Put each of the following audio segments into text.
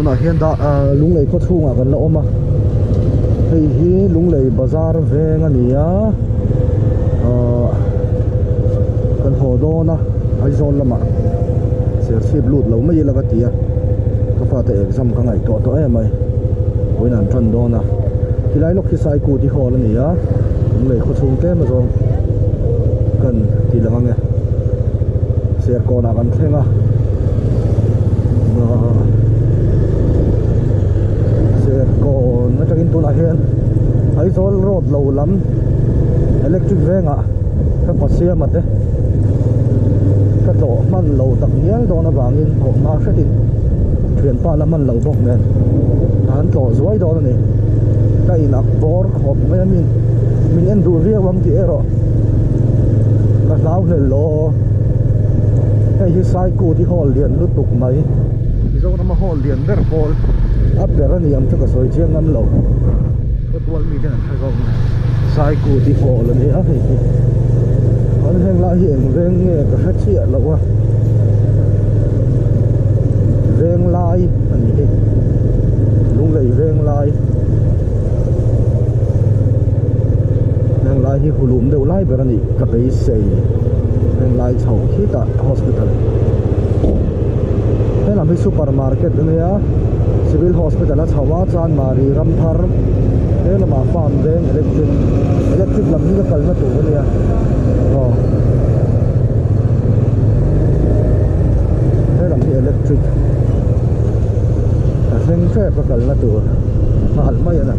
Tunah hian dah ah Lunglei khaw chhungah kan la awm a hei hi Lunglei bazar veng a ni a ahh kan haw dawn a Aizawl lamah serchhip lut lo mai ila ka ti a ka fate exam ka ngaihtuah tawh em mai vawiin an tan dawn a tilai lawk hi Saikuti hall a ni a Lunglei khaw chhung tlem azawng kan ti lang ange Serkawnah kan thleng a. Serkawn atangin tunah hian Aizawl road lo lam electric vengah ka pa siam a te ka tlawh hman lo tak ngial dawn avangin thawh hma hretin thianpa la hman lo bawk nen an tlawh zuai dawn a ni ka in ak bawr khawp mai a min min en duh viau ang tih erawh ka hlau hlel lo. Hei hi Saikuti hall lian lutuk mai Mizorama hall lian ber pawl a ber a ni ang chu ka sawi chiang ngam lo khawtual mi ten an hre zawk mai Saikuti hall a ni a hei hi an heng lai hi eng veng nge ka hre chiah lo a veng lai a ni hi Lunglei veng lai heng lai hi hulum deuh lai ber a ni. Ka beisei heng lai chho khitah hospital helam hi super market a nia civil hospital a chho a chanmari ram thar he lamah farm veng electric electric lam hi ka kalna tur a nia aw helam hi electric a thleng tep a kalna tur nghal mai a ni.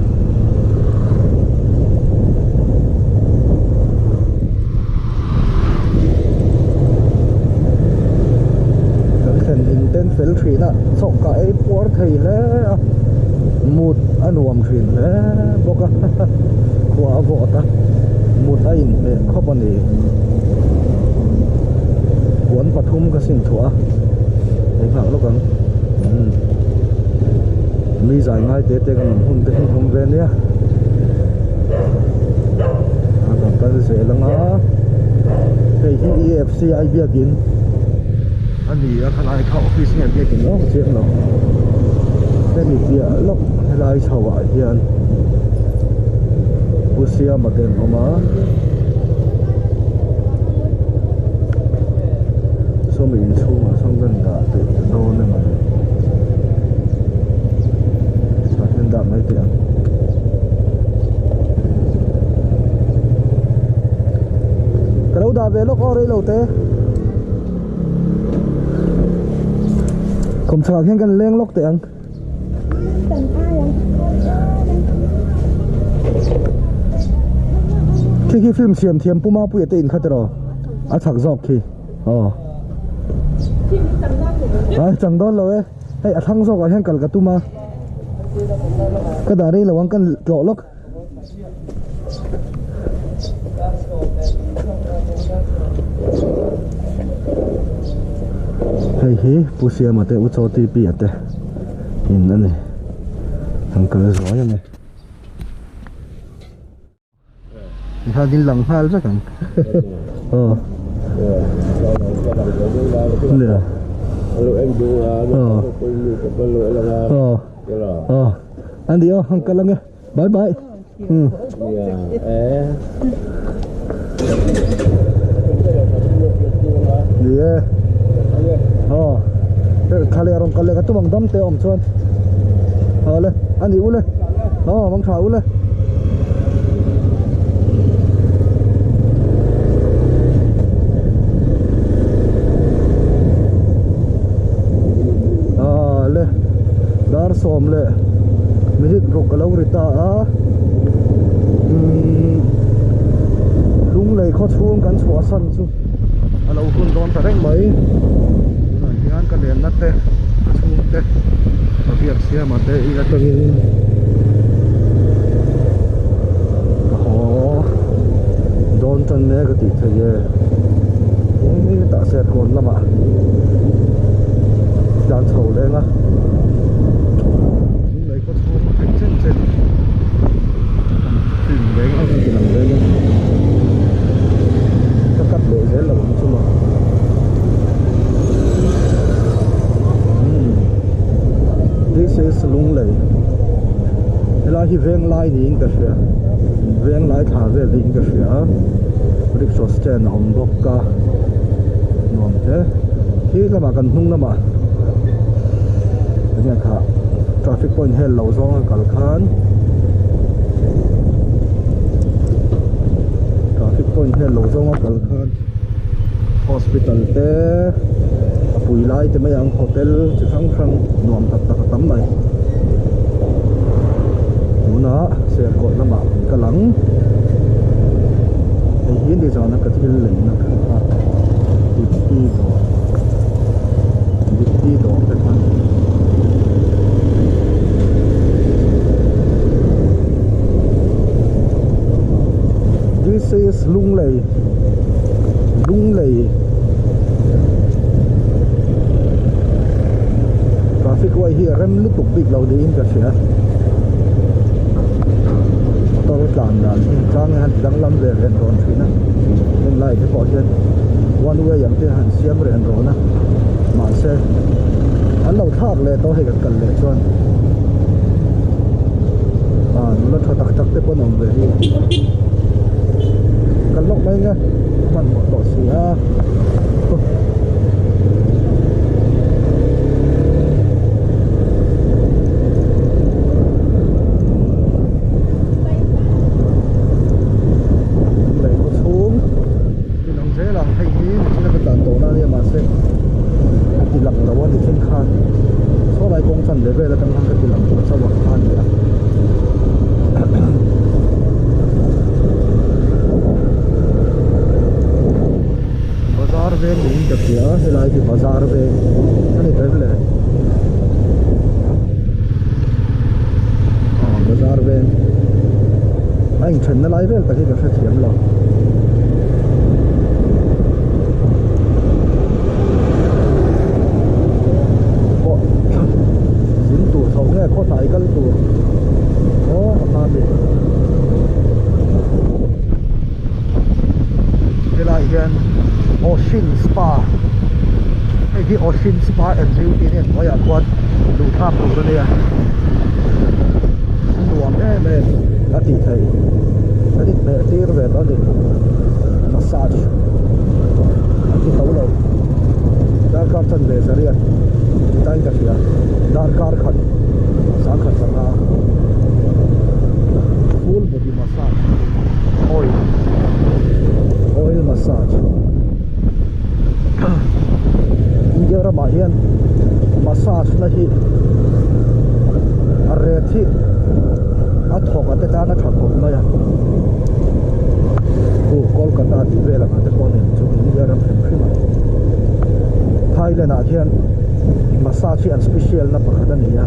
Kan thlen in ten fel thin a chawhka ei puar thei hle a mut a nuam thin hle bawk a khua a vawt a mut a inhmeh khawp a ni puan pathum ka sin thuah a hei nghak lawk ang umm mi zai ngai te te kan awm hun te hi awm ve nia. A kan kal zel ang a hei hi EFC ai biakin a ni a khalai kha office nge biakin lawk chiang lo hemi piah lawk helai chho ah hian Pu Siama te an awm a sawmi inchhungah sawn kan dah teh dawn emaw ni tah hian dah mai teh ang. Ka lo dah ve lawk aw rei lo te Kawmchhakah khian kan leng lawk teh ang Khi khi film siam thiam Pu Mapuia te inkhat emaw a chak zawk khi aw Ai chang dawn lo e hei a thlang zawkah hian kal ka tum a. Ka dah rei lo ang kan tlawh lawk. Hei hi Pu Siama te U Chaw TP a te in a ni. An kal zuai a ni. Tikhan in lang nghal vek ang aw nia aw aw aw an di aw an kal ange bye bye um ni e aw thla leh rawn kal leh ka tum ang dam te awm chuan awle ani ule aw mang tha ule. Le dar sawm leh minute ruk a lo ri ta a umm lunglei khaw chhung kan chhuah san chu a lo hun dawn ta reng mai tunah hian ka lenna te ka chhung te ka biak siam a te in atangin ka haw dawn tan mek a tih theih e hetah serkawn lamah tlan chho leng a lunglei khaw chhung a theih chen chen kan film reng a kan ti lang reng a ka cut leh zel lo ang chu maw umm. Venglai niin ka hria Venglai thla vel niin ka hria rickshaw stand a awm bawk a nuam hle khi lamah kan hnung lamah enge kha traffic point hel lo zawng a kal khan traffic point hel lo zawng a kal khan hospital te a pui lai te mai ang hotel chi hrang hrang nuam tak tak a tam mai tunah serkawn lamah kan kal ang hei hi nizana ka thil leina kha dipti dawr dipti dawr te kha this is Lunglei. Lunglei traffic way hi a rem lutuk bik lo niin ka hria motor tlan dan hi chang hian danglam ve ren rawn thin a heng lai te pawh hian one way ang te han siam ren rawn a mahse an lo thlak leh tawh hei kan kal leh chuan ah nula tha tak tak te pawh an awm ve hi. Kal lawk mai nge hmanhmawh tawh si a Lei khaw chhung in ang zel ang hei hi nichina ka tlan tawhna ania mahse ka ti lang lo a nichin khan saw lai kawng chan leh vel atang khan ka ti lang tawh chauh a kha a ni a. Bazar veng niin ka hria a helai hi bazar veng a ni ber le aw bazar veng a inthenna lai vel tak hi ka hrethiam lo. Pawh zin tur tho nge khaw hnai kal tur aw a hma mi helai hian Oshin Spa hei hi Oshin Spa and Beauty nen hnuaiah khuan luh thlak tur a nia a nuam em em a tih theih a inhmeh tir ve tawh a ni massage an ti tho lo darkar chanve zariat tain ka hria darkar khat sangkhat sangha full body massage oil oil massage India ramah hian massage na hi a ret hi a thawk a te tan a tha khawp mai a u Kolkata tih vel ang ah te pawh a ni chu India ram hrim hrim a Thailand ah hian massage hi an special na pakhat a ni a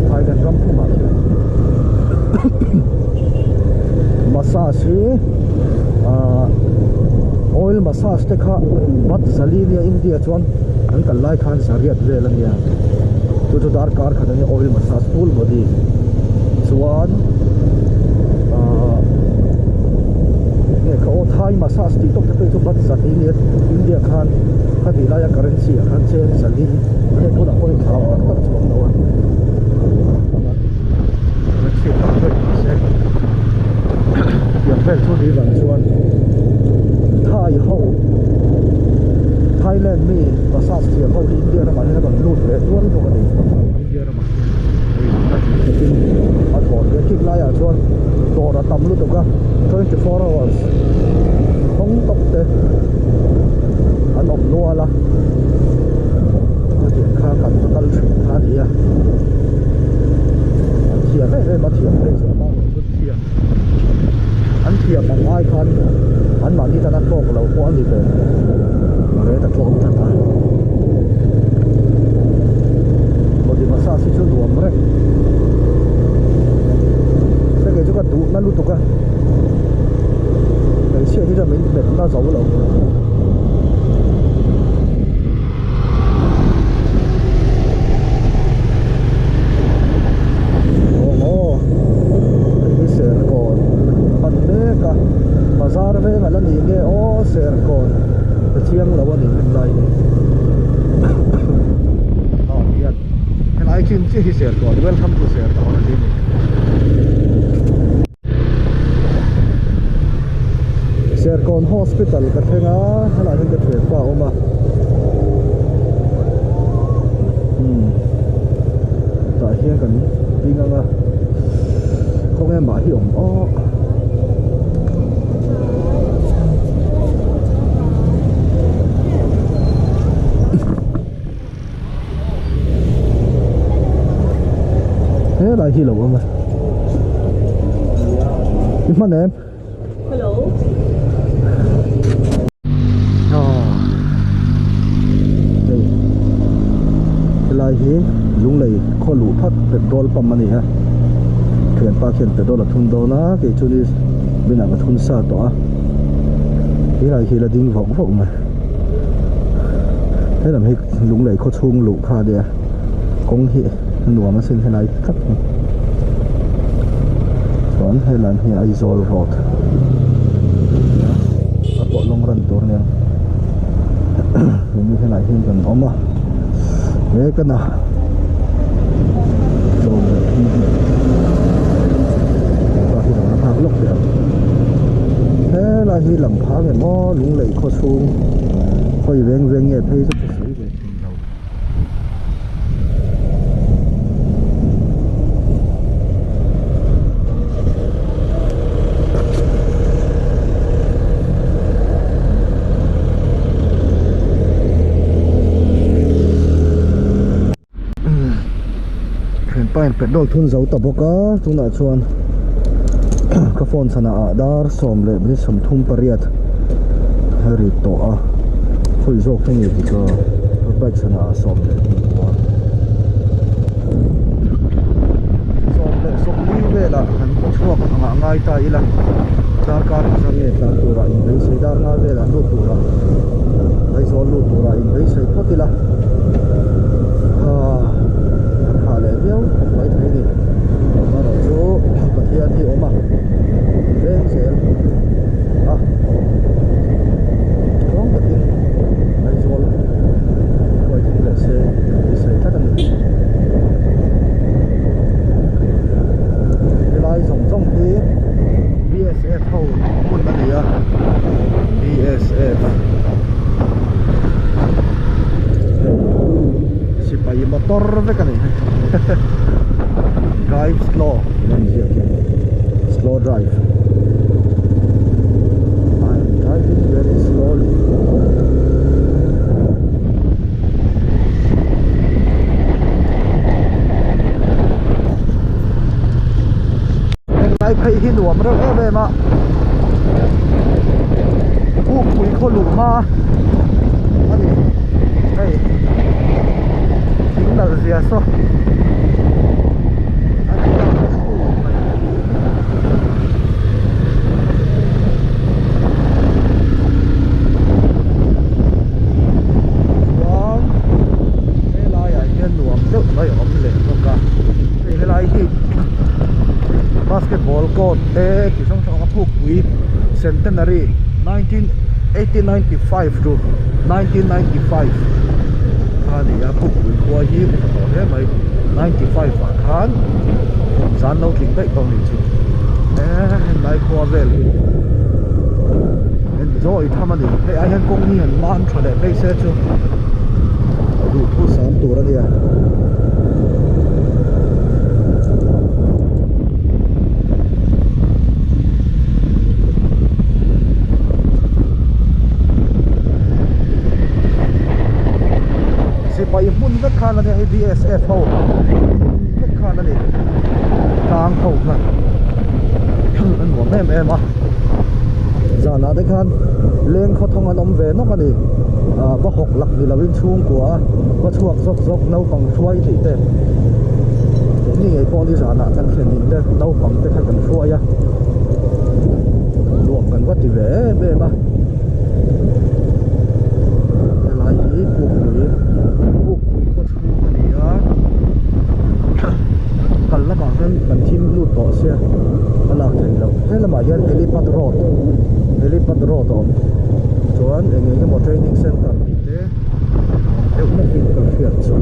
Thailand ram pumah hian massage hi ah oil massage te kha bat zali nia India chuan an kal lai khan zariat vel a nia chu chu darkar khat a nia oil massage full body chuan ah nge kha aw thai massage tih tawk te pawh hi chu bat zali nia India khan khatih laia currency ah khan cheng zali heng hunah pawh hi thau tak tak chuang lo a currency tak vek mahse tiang vel chu ni vang chuan Thai ho Thailand mi massage thiam ho hi India ramah hian a rawn lut leh nual bawk a ni India ramah hian hei a tih takin a thawh leh a kik laiah chuan dawr a tam lutuk a 24 hours hawng tawp te an awm nual a chutiang kha kan va kal thin kha a ni a an thiam em em a thiam phei chu amah ang chu thiam an thiam ang ai khan an mahni tan a hlawk lo pawh a ni ve rate a tlawm tlat a body massage hi chu nuam reng hei kei chu ka duh na lutuk a hmeichhia hi chuan min hmet na zo lo. Aw hei hi Serkawn pan mek a bazar veng a la ni nge aw Serkawn ka chiang lo a ni heng lai hi aw hian helai chin chiah hi Serkawn welcome to Serkawn a ti a ni. Hospital ka thleng a helaiah hian ka thianpa a awm a umm tah hian kan ding ang a khawnge mah hi awm awk. Helai hi lo awm a i hman em Hello Hei helai hi Lunglei khaw luh phat petrol pump a ni a thianpa khian petrol a thun dawn a kei chu ni binah ka thun sa tawh a helai hi la ding vawk vawk mai helam hi Lunglei khaw chhung luh kha ania kawng hi a nuam asin helai tlat hi chuan helam hi Aizawl road a pawh lawng ran tur ania hemi helai hian kan awm a he kana tlawm leh thum hi hepa hi lo la nghak lawk teh ang helai hi lam phang em aw Lunglei khaw chhung khawi veng veng nge phei chu ka sawi ve thin lo. Thianpa in petrol thun zo ta bawk a tunah chuan ka phone chhanah ah dar 10:38 a ri tawh a khawi zawk hi a ni tih ka bike chhanah ah 10:40 velah kan chhuak ang ah ngai ta ila darkar engzah nge tlan turah inbeisei dar nga velah lut turah Aizawl lut turah inbeisei phawt ila ah kan hah leh viau maithei a ni amaherawhchu Pathian hi a awm a veng zel a tluang takin Aizawl hruai thung leh se beisei tlat a ni helai zawng zawng hi B_S_F ho hmun a ni a B_S_F sipai motor vek a ni drive slow tih a inziak hi slow drive I am driving very slowly. Henglai phei hi nuam reuh em em a Pukpui khaw luh hma a ni hei thing nalh zia saw a ni mai. Chuan helaiah hian nuam deuh mai a awm leh bawk a hei helai hi basketball court te chi hrang hrang a pukpui centenary 19 1895 to 1995 kha a ni a pukpui khua hi a tha tawh hle mai 95 ah khan kum zan lo tling daih tawh a nih chu helai khua vel hi enjoy tham a ni hei ai hian kawng hi han man tha leh phei se chu duhthu sam tur a nia. Sipai hmun vek khan a nia hei BSF ho vek khan a ni tlang ho khan a nuam em em a zanah te khan leng khaw thawng an awm ve nawk a ni ah va hawk lak ni lovin chhungkua a va chhuak zawk zawk naupang hruai tih te keini ngei pawh ni zanah kan thlen in te naupang te kha kan hruai a nuam kan va ti ve em em a. Helai hi pukpui pukpui khaw chhung a ni a kal lamah hian kan thim lut tawh sia a lak theih loh he lamah hian helipad road helipad road a awm chuan eng eng emaw training center tih te a awm deuh hlek in ka hriat chu.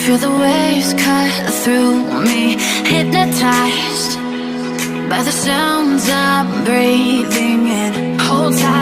Feel the waves cut through me, hypnotized by the sounds I'm breathing in. Hold tight.